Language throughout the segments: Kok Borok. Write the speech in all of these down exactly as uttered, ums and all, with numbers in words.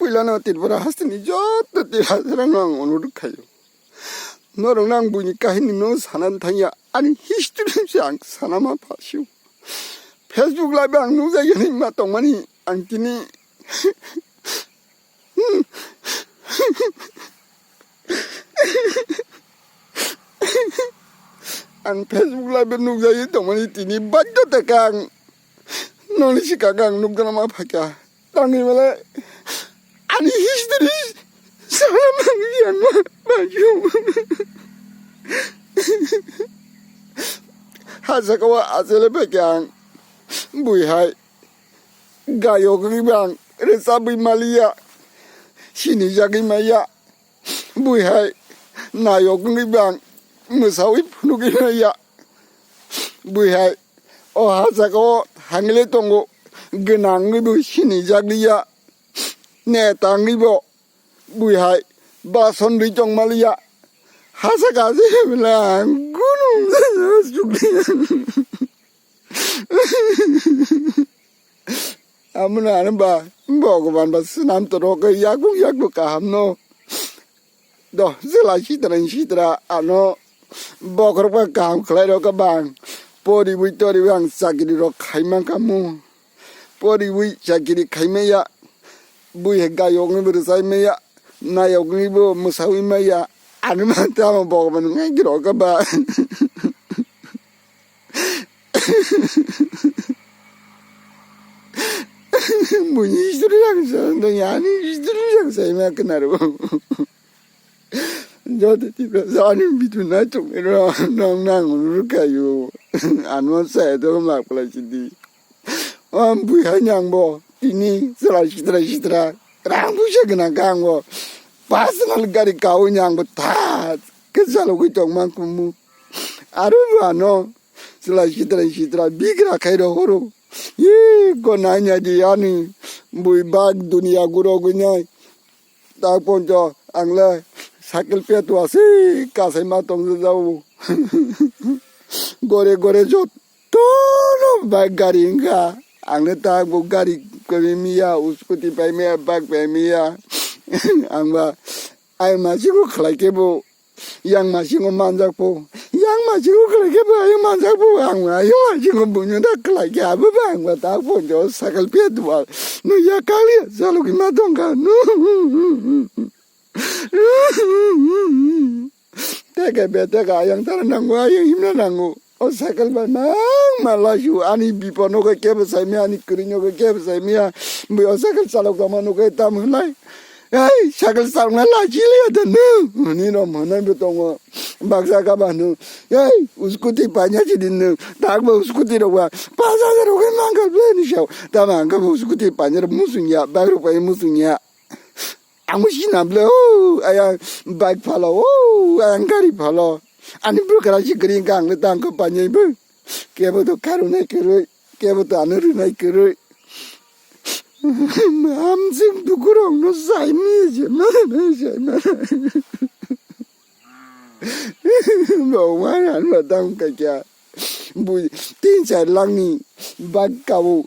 Puilano Tripura hasteni joto Tiprasarokno ang onurok khaio. Norokno ang buini kahini no sana thangya, ani history se ang sana ma phasio. Facebook live ang nukjagwi ma tongmani ang tini Ang Facebook live o nukjagwi tongmani tini baidhota kha ang nokni swkang ang nukjana ma phaikha. Tangwi male ani history sana mangya ma phaikha. Ha saka o achele phaikha ang bui hai gayok wngwi bang rwchabwi maliya sinijagwi maya. Bui hai nayok wngwi bang mwsawi phunugwi maya. Bui hai o ha jaga o hangle tongo gwnang wngwi bo sinijak liya. Neta wngwi bo bui hai bason rwi tong maliya. Ha jaga je bela gunung sukliya. Amono ano ba Bhagwan ba swnam toro khe yakung yakung kaham no. Do jela sitra sitra ano bokhorok ba kaham khlai rok bang. Poriwi toriwi ang chakiri rok khai man kha mu. Poriwi chakiri khai maya. Bui hai gayok ni bo rwchai maya. Nayok ni bo mwsawi maya. Ano ma tamo Bhagwan ngai rok ba. Buini history yang sa, ani history yang sa ima kenaro. Joto Tipra ani bitu na chungero nang nang rukayo. Ano sa to mak pala sidi. Am bui hai nang bo tini sra sitra sitra. Rang busa gwnang kang bo. Personal gari kau nang bo ta. Kechalogwi tong man kumu. Aro ano. Chwla sitra sitra bigra khai rok oro. Ye ko nai nai di ani bui bak dunia guro gwi nai. Tak poncho ang le cycle petu asi kasai ma tong jau. Gore gore jotto no bike gari wngkha. Ang le tak bo gari kwrwi miya, scooty pai miya, bike pai miya. Ang ba ai ma chikung khlai khe bo. Yang masingo manjak po, yang masingo khlai khe bo ayang manjak po, ang ayang masingo buino da khlai khe abo ba ang ba tak po jo sakal pia dual. No ya kali salo ki ma tong kha. Teke be teke ayang tara nango, ayang himna nango. O cycle bai mang ma lasu ani bipo no khe kebo sai miya, ani kwrwi no khe kebo sai miya. Bui o cycle chalok tongma no khe tam hwnlai. Ei, cycle chalokna lachi liya da no. Hwnwi no hwnwi bo tongo. Baksa kha ba no. Ei, scooty paina chidi no. Tak bo scooty rok ba. Pas hajar rok khe mangkal ble ni sao. Tama ang khe bo scooty paina rok musung ya, bike rok pai musung ya. Ang bo sina ble o, ayang bike phalo o, ayang gari phalo. Ani bwkra si kwrwi wngkha ang le tang khe painai bo. Kebo to karunai kwrwi, kebo to ano rwnai kwrwi. Mamsing dukurokno saimani se, manai saimani. Bo wngmani ano tang kha kya. Bui tin char lakni bike kabo,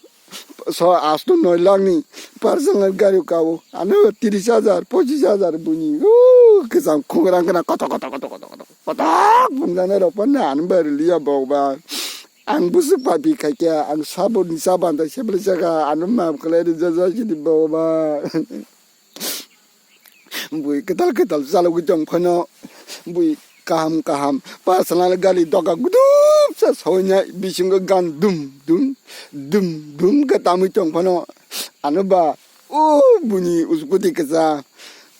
so asto noi lakni personal gari kabo. Ano tiris hajar, pochis hajar buni. Uh, kwcham khungrang kana koto koto koto koto koto koto bumjana rok panda ano bai liya bokba. Ang busuk papi khaikya, ang saboni sabanta seble saka ano map khlai rijak jak sini bokba. Bui kwtal kwtal chalogwi tong phano bui kaham kaham personal gari doga gudupsa soinai bisingo gan dum dum dum dum khe tamwi tong phano ano ba o buni scooty kwchang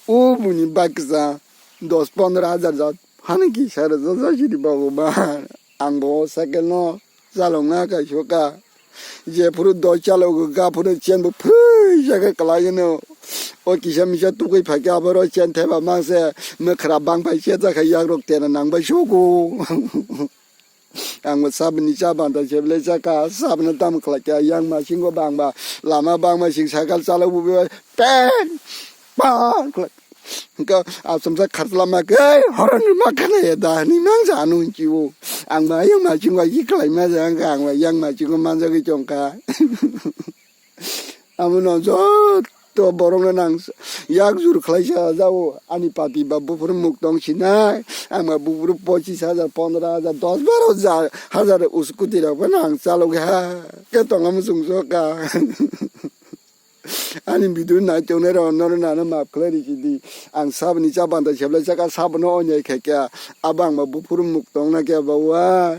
o buni bike kwchang dos pondro hajar jat phano kisa rwjak jak sini bokba. Ang bo cycle no chalokna kaiso ka. Jephuru doi chalogo, gaphuru chen bo phwisa khe kwlai hwno. O kisa misa tukui phai khe aboro chen theba mang se mwkhra bang phai se jakha yakrok tena nang bai sugo. Ang bo saboni cha banta se belai chaka, saboni tamo khlai khe yang masingo bang ba lama bang masing cycle chalok bo pen pa khlai. Hwnkhe asomsa kharchla ma khe, "Ei, horoni ma khana ya da," hwnwi mangsa ano hwnchi o. Ang ba yang masingo yi khlai ma ja, hwnkhe ang ba yang masingo manjagwi tong kha. Amo no jot To borokno nang yak jur khlaisa jao, ani pati ba buphuru muk tong sinai, ang ba buphuru pochis hajar, pondro hajar, dos baro hajar scooty rok phano ang chalok ha, khe tongo muchung soka. Ani video nai tongnai rok norok nano maaf khlai ri sidi, ang saboni cha banta seblai chakha sabono onyai khaikha, abo ang ba buphuru muk tongna khe ba wa.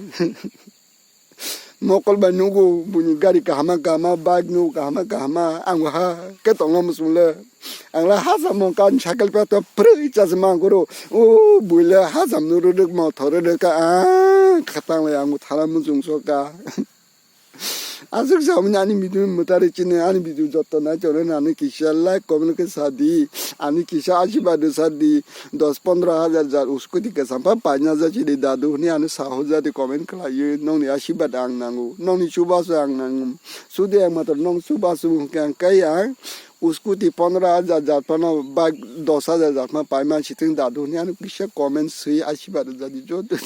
Mokol bai nugo, buini gari kahama kahama, bike nugo kahama kahama, ang ha khe tongo muchung le. Ang le hacham mong kan cycle pa to prwi chas mang kuro. O buile hacham no rwdwk mothor rwdwk ka, ah, khatang le ang thara muchung soka. Aswk samani ani video mwtari chini, ani video jotto nai choro nani kisa like comment khe sadi, ani kisa asibad sadi. Dos pondro hajar jar scooty kwcham pha paina ja chini dadu hwnwi ano saho jadi comment khlaiwi, nokni asibad ang nango, nokni chubachu ang nango. Sudi ang matwr nok chubachu hwnkhe ang kai ang scooty pondro hajar jar phano bike dos hajar jar phano paima sithwng dadu hwnwi ano kisa comment swi asibad jadi joto.